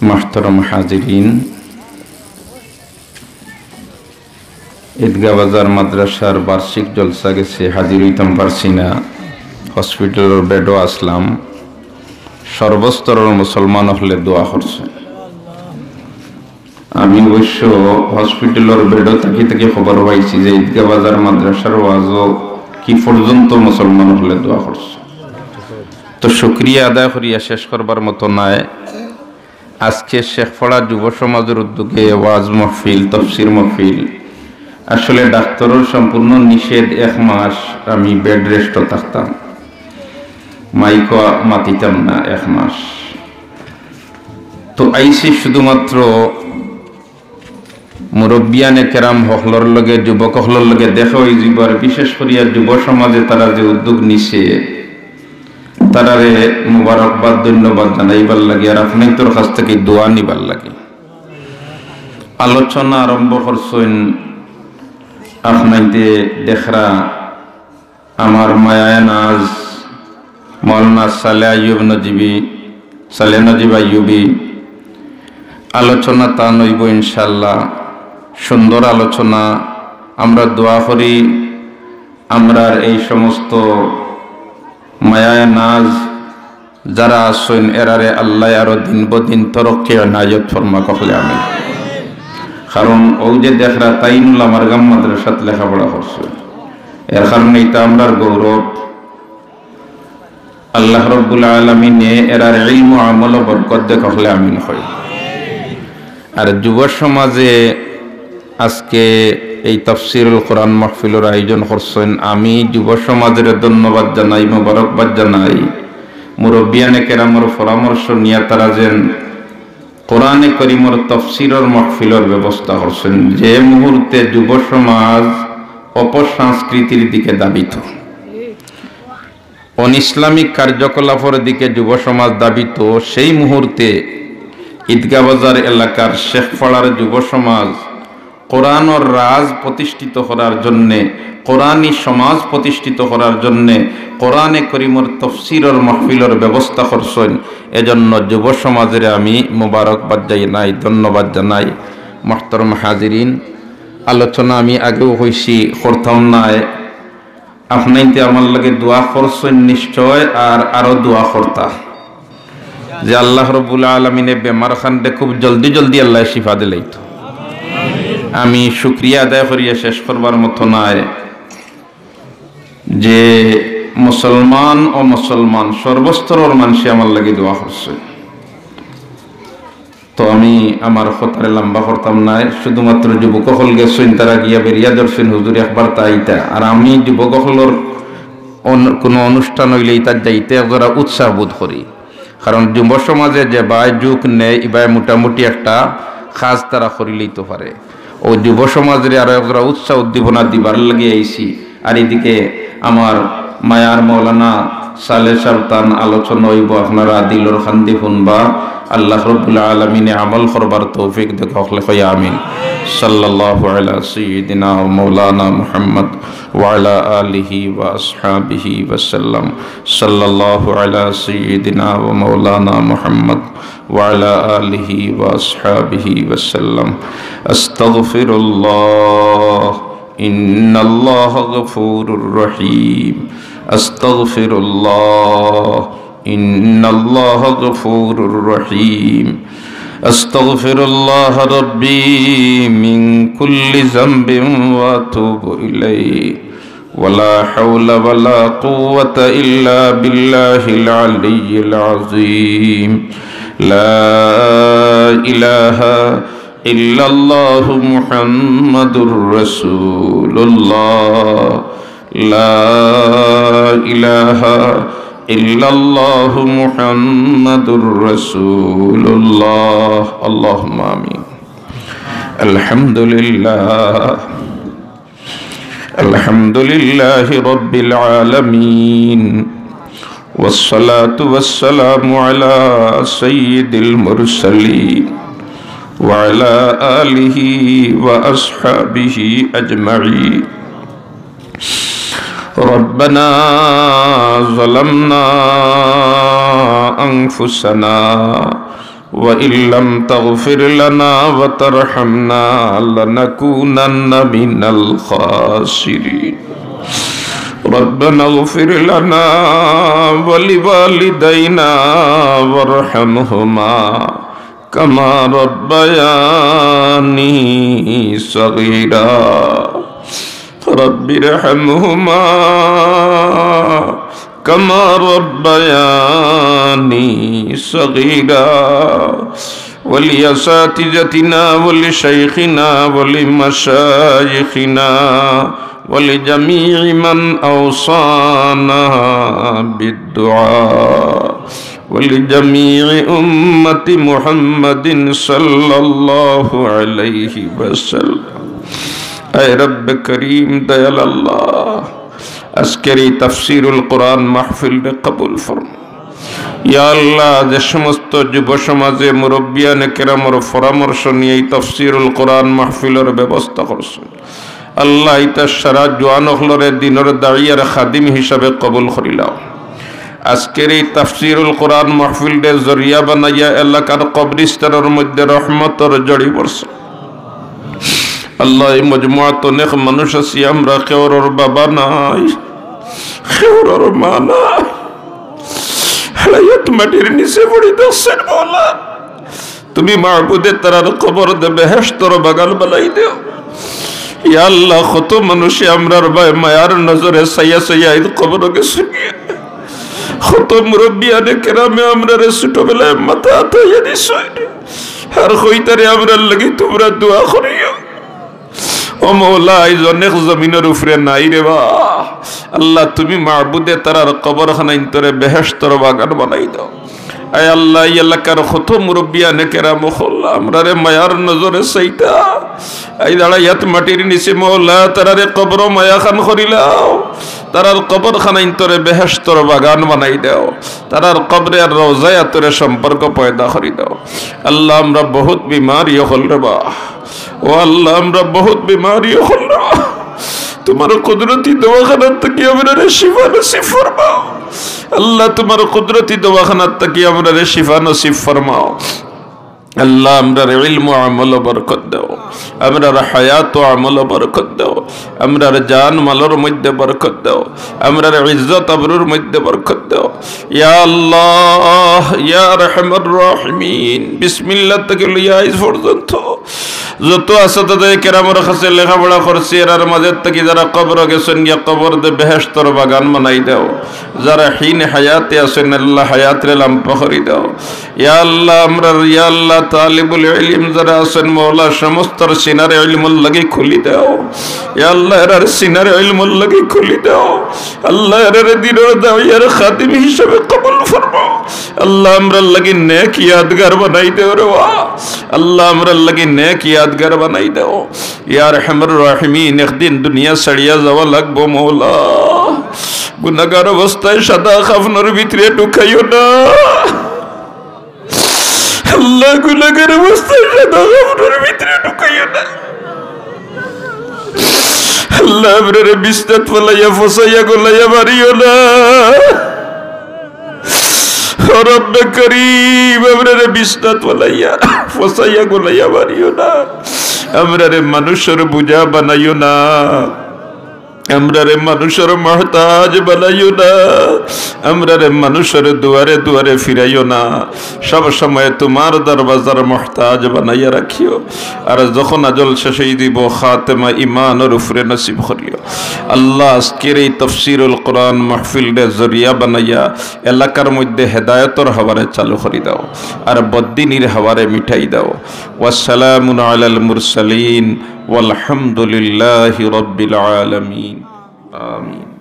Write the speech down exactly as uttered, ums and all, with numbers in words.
মাহতরম হাজিরিন, ঈদগাহ বাজার মাদ্রাসার বার্ষিক জলসা গেছে, হাজির অইতাম পারছি না, হসপিটালর বেডো আছলাম। সর্বস্তরর মুসলমান অকলে দোয়া করছে। আমি অবশ্য হসপিটালর বেডো থাকি থাকি খবর পাইছি যে ঈদগাহ বাজার মাদ্রাসার ওয়াজো কি পর্যন্ত মুসলমান অকলে দোয়া করছে। তো শুকরিয়া আদায় করিয়া শেষ করবার মতো নায়। আজকে শেখপাড়া যুব সমাজর উদ্যোগে ওয়াজ মাহফিল, তফসির মাহফিল। আসলে ডাক্তরর সম্পূর্ণ নিষেধ, এক মাস আমি বেড রেস্টো থাকতাম, মাইকো মাতিতাম না এক মাস। তো আইছি শুধুমাত্র মুরব্বিয়ানে কেরাম হকলর লগে, যুবক হকলর লগে দেখা অইযিবো, আর বিশেষ করিয়া যুব সমাজে তারা যে উদ্যোগ নিছে, তারারে মুবারকবাদ, ধন্যবাদ জানাইবার লাগি, আর আপনাইন্তর কাছ থাকি দোয়া নিবার লাগি। আলোচনা আরম্ভ করছইন আপনাইন্তে দেখরা আমার মায়ায় নাজ মাওলানা সালেহ আইয়ুব নজিবি, সালেহ নজিব আইয়ুবি। আলোচনা তান অইবো ইনশাআল্লাহ, সুন্দর আলোচনা। আমরা দোয়া করি, আমরার এই সমস্ত মায়ায় নাজ যারা আছইন, এরারে আল্লায় আরো দিন বদিন তরক্কি এনায়েত ফরমাউক, কওকলে আমিন। কারণ অউ যে দেখরা, তাইন উলামার গাম মাদ্রাসাত লেখাপড়া করছে, এর কারণে ইটা আমরার গৌরব। আল্লাহ রব্বুল আলামিনে এরার ইলম ও আমলো বরকত দেউক, কওকলে আমিন কই। আর যুব সমাজে আজকে এই তাফসিরুল কোরআন মাহফিলর আয়োজন করছইন, আমি যুব সমাজরে ধন্যবাদ জানাই, মোবারকবাদ জানাই। মুরব্বিয়ানে কেরামর পরামর্শ নিয়া তারা যেন কোরআনে করিমর তফসিরর মাহফিলর ব্যবস্থা করছইন, যে মুহূর্তে যুব সমাজ অপসংস্কৃতির দিকে ধাবিত, অনিসলামিক কার্যকলাপর দিকে যুব সমাজ ধাবিত, সেই মুহূর্তে ঈদগাহ বাজার এলাকার শেখপাড়ার যুব সমাজ কোরআনর রাজ প্রতিষ্ঠিত করার জন্যে, কোরআনী সমাজ প্রতিষ্ঠিত করার জন্যে কোরআনে করিমর তফসিরর মাহফিলর ব্যবস্থা করছইন। এজন্য যুব সমাজরে আমি মোবারকবাদ জানাই, ধন্যবাদ জানাই। মুহতরম হাজিরিন, আলোচনা আমি আগেও কইছি, করতাম নায়, আপনাইন্তে আমার লগে দোয়া করছইন নিশ্চয়, আর আরো দোয়া করতা যে আল্লাহ রব্বুল আলামিনে বেমার খানরে খুব জলদি জলদি আল্লায় শিফা দিলাইতো। আমি শুকরিয়া আদায় করিয়া শেষ করবার মতো নায় যে মুসলমান, অমুসলমান সর্বস্তরর মানষে আমার লাগি দোয়া করছে। তো আমি আমার কথারে লম্বা করতাম নায়, শুধুমাত্র যুবক অকল গেছইন, তারা গিয়া বেরিয়া ধরছইন, "হুজুর, একবার তা আইতা।" আর আমি যুবক অকলর অন-, কোনো অনুষ্ঠান অইলে ইতাত যাইতে একজরা উৎসাহ বোধ করি, কারণ যুব সমাজে যেবায় ঝুঁক নেয়, ইবায় মোটামুটি একটা কাজ তারা করিলাইতো পারে। অউ যুব সমাজরে আরো একজরা উৎসাহ উদ্দীপনা দিবার লাগি আইছি। আর এদিকে আমার মায়ার মৌলানা সালেহ সাহেব তান আলোচনা অইবো, আপনারা দিলর কান দি হুনবা। আল্লাহ রব্বুল আলামিনে আমল করবার তৌফিক দেউক, হকলে কই আমিন। সাল্লাল্লাহু আলা সাইয়্যিদিনা ওয়া মাওলানা মুহাম্মদ ওয়া আলা আলিহি ওয়া আসহাবিহি ওয়া সাল্লাম। সাল্লাল্লাহু আলা সাইয়্যিদিনা ওয়া মাওলানা মুহাম্মদ وعلى آله وأصحابه وسلم. أستغفر الله، إن الله غفور رحيم. أستغفر الله، إن الله غفور رحيم. أستغفر الله ربي من كل ذنب وأتوب إليه. ولا حول ولا قوة إلا بالله العلي العظيم. لا إله إلا الله محمد رسول الله. لا إله إلا الله محمد رسول الله. اللهم آمين. الحمد لله. الحمد لله رب العالمين، والصلاة والسلام على سيد المرسلين وعلى آله وأصحابه أجمعين. ربنا ظلمنا أنفسنا وإن لم تغفر لنا وترحمنا لنكونن من الخاسرين. ربنا اغفر لنا ولوالدينا وارحمهما كما ربياني صغيرا. رب ارحمهما كما ربياني صغيرا. ولأساتذتنا ولشيخنا ولمشايخنا ولجميع من أوصانا بالدعاء ولجميع أمة محمد صلى الله عليه وسلم. আয় রব্বে করিম, দয়াল আল্লাহ, আজকের এই তাফসিরুল কোরআন মাহফিলরে কবুল ফরমাও। ইয়া আল্লাহ, যে সমস্ত যুব সমাজে মুরব্বিয়ানে কেরামর পরামর্শ নিয়া এই তাফসিরুল কোরআন মাহফিলর ব্যবস্থা করছইন, আল্লাহ, ইতা সারা জোয়ান অকলরে দিনর দায়ী আর খাদিম হিসাবে কবুল করিলাও। আজকের এই তাফসিরুল কোরআন মাহফিলরে জরিয়া বানাইয়া এলাকার কবরিস্তানর মধ্যে রহমতর ঝড়ি বর্ষাও। আল্লাহ, এই মজমুয়াত অনেক মানুষ আছি আমরা, কেউরর বাবা নাই, কেউরর মা নাই, হায়াত মাটির নিচে পড়ি দেখছইন মৌলা। তুমি মাবুদে তারার কবররে বেহেশতর বাগান বানাই দেও। ইয়া আল্লাহ, কত মানুষে আমরার বায় মায়ার নজরে চাইয়া চাইয়া আইজ কবরো গেছইন গিয়া। কত মুরব্বিয়ানে কেরামে আমরারে ছোটবেলায় মাথা আতাইয়া দিছইন, আর কইতারে আমরার লাগি তুমরা দোয়া করিও। ও মৌলা, আইজ অনেক জমিনর উপরে নাই রে বা। আল্লাহ, তুমি মাবুদে তারার কবরখানাইন্তরে বেহেশতর বাগান বানাই দেও। আয় আল্লাহ, এই এলাকার কত মুরব্বিয়ানে কেরাম অকল আমরারে মায়ার নজরে চাইতা, আইজ হায়াত মাটির নিচে মৌলা, তারারে কবরো মায়া খান করিলাও, তারার কবরখানাইন্তরে বেহেশতর বাগান বানাই দেও, তারার কবরে আর রওজায় আতরে সম্পর্ক পয়দা করি দেও। আল্লাহ, আমরা বহুত বিমারি অকল রে বা। ও আল্লাহ, আমরা বহুত বিমারি অকল রে বা। তোমার কুদরতি দোয়াখানার থাকি আমরারে শিফা নসিব ফরমাও। আল্লাহ, তোমার কুদরতি দোয়াখানার থাকি আমরারে শিফা নসিব ফরমাও। আল্লাহ, আমরার ইলম ও আমল বরকত দেও, আমরার হায়াত ও আমল বরকত দেও, আমরার জান মালর মধ্যে বরকত দেও, আমরার ইজ্জত আবরুর মধ্যে বরকত দেও। ইয়া আল্লাহ, ইয়া আরহামার রাহিমিন, বিসমিল্লাহ থাকি লইয়া আইজ পর্যন্ত যত আসাতিজায়ে কেরামর কাছে লেখাপড়া করছি, এরার মাঝে থাকি যারা কবরো গেছইন গিয়া, কবররে বেহেশতর বাগান বানাই দেও। যারা হিন হায়াতে আছইন, আল্লাহ, হায়াতরে লাম্বা করি দেও। ইয়া আল্লাহ, আমরার, ইয়া আল্লাহ, তালিবুল ইলম যারা আছইন, মৌলা, সমস্তর সিনার ইলমর লাগি খুলি দেও। ইয়া আল্লাহ, এরার সিনার ইলমর লাগি খুলি দেও। আল্লাহ, এরারে দিনর দায়ী আর খাদিম হিসাবে কবুল ফরমাও। আল্লাহ, আমরার লাগি নেক ইয়াদগার বানাই দেও রে বা। আল্লাহ, আমরার লাগি নেক ইয়াদগার বানাই দেও। ইয়া আরহামার রাহিমিন, একদিন দুনিয়া ছাড়িয়া যাওয়া লাগবো মৌলা। গুনাগার অবস্থায় সাদা কাফনর ভিতরে ঢুকাইও না। আল্লাহ, গুনাগার অবস্থায় সাদা কাফনর ভিতরে ঢুকাইও না। আল্লাহ, আমরারে বিছনাত ফালাইয়া ফসাইয়া গলাইয়া মারিও না। ও রব্বে করিম, আমরারে বিছনাত ফালাইয়া ফসাইয়া গলাইয়া মারিও না। আমরারে মানুষর বুঝা বানাইও না। আমরারে মানুষর মহতাজ বানাইও না, আমরারে মানুষর দুয়ারে দুয়ারে ফিরাইও না। সব সময় তোমার দরওয়াজার মহতাজ বানাইয়া রাখিও। আর যখন আজল শেষ অই দিবো, খাতেমা ইমানর উপরে নসিব করিও। আল্লাহ, আজকের এই তাফসিরুল কোরআন মাহফিলরে জরিয়া বানাইয়া এলাকার মধ্যে হেদায়েতর হাওয়ারে চালু করি দাও, আর বদদিনির হাওয়ারে মিটাই দাও। ওয়াসসালামুন আলাল মুরসালিন, ওয়ালহামদুলিল্লাহি রাব্বিল আলামিন। আমিন।